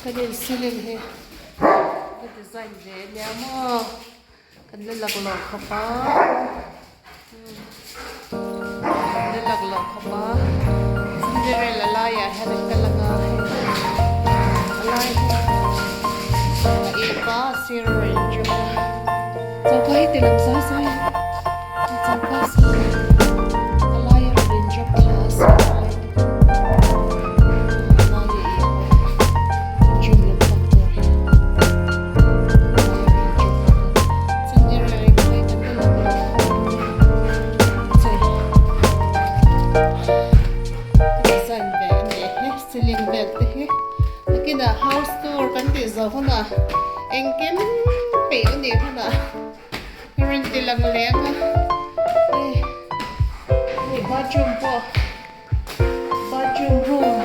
Kan in ceiling hi ka design ve ania maw kan la laklawh khawp a kan la laklawh khawp a cinderella laiah hian an kal ang a hei a lai hi a ip a a sir a rawn inrem a choka hi ti lang zai zai a choka a lai a rawn inrem thla a sir lai te House tour kan tih zawh hunah engkim peih a nih hunah ka rawn ti lang leh ang a hei hei bathroom pawh. Bathroom room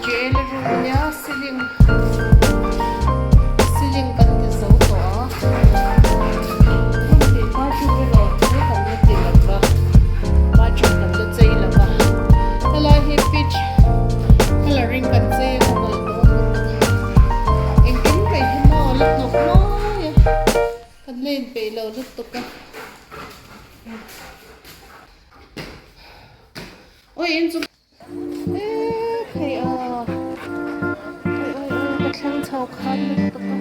jail room ania ceiling ceiling kan ti zo tawh a room hnih bathroom erawh chu kan la ti lo va bathroom kan la chei lo va helai hi peach colouring kan chei a nalh dawn lutuk a engkim mai hi maw la hnawk mawi a kan la inpeih lo lutuk a. Oi in chu eh thei a oi oi oi ka thleng chho khan lutuk a.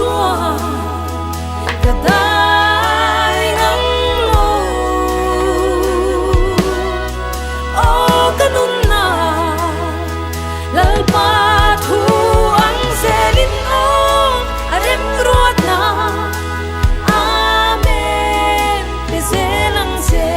chuan ka dai ngang lo. Aw ka nunna Lalpa thu ang zelin aw a remruatna Amen pe zel ang che.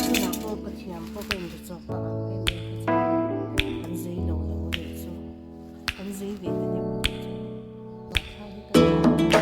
Tunah pawh ka thiam pawh ka inri chawk a ang em em kha chuan an zei lo lo a nih chu an zei ve ta deuh a nih chu mahthla hi ka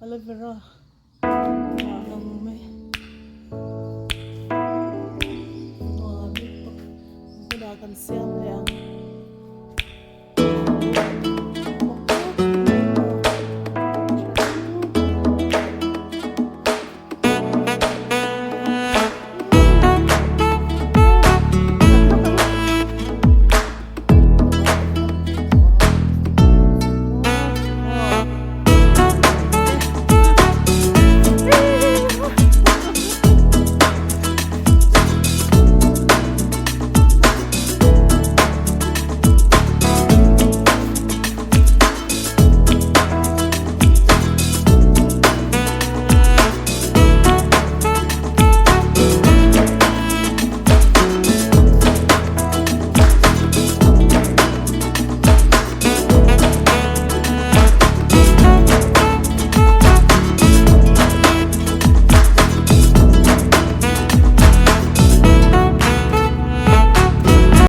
Aloe vera a lang mai nuam lutuk hmunah kan siam leh ang.